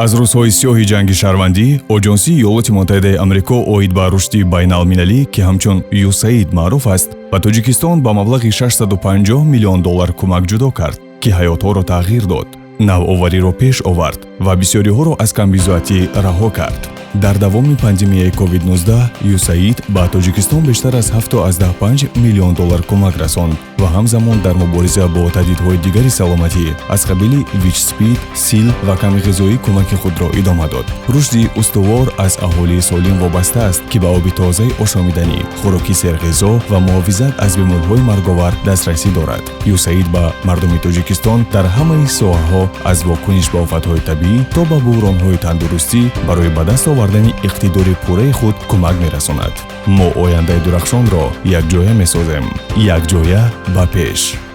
Аз рӯзҳои сиёҳи ҷанги шаҳрвандӣ Оҷонсии Иёлоти Муттаҳидаи Амрико оид ба рушди байналмилалӣ, ки ҳамчун ЮСАИД маъруф аст, ба Тоҷикистон ба маблағи 650 миллион доллар кӯмак ҷудо кард, ки ҳаётҳоро тағйир дод, навовариро пеш овард ва бисёриҳоро аз камбизоатӣ раҳо кард. Дар давоми пандемияи COVID-19 ЮСАИД ба Тоҷикистон бештар аз 7,5 миллион доллар кӯмак расонд ва ҳамзамон дар мубориза бо таҳдидҳои дигари саломатӣ аз қабили ВИЧ-СПИД, сил ва камғизоӣ кӯмаки худро идома дод. Рушди устувор аз аҳолии солим вобаста аст, ки ба оби тозаи ошомиданӣ, хӯроки серғизо ва муҳофизат аз бемориҳои марговар дастрасӣ дорад. ЮСАИД ба мардуми Тоҷикистон дар ҳамаи соҳаҳо, аз вокуниш ба офатҳои табиӣ то ба буҳронҳои тандурустӣ, барои ба даст овардани иқтидори пурраи худ кӯмак мерасонад. Мо ояндаи дурахшонро якҷоя месозем. Якҷоя ба пеш!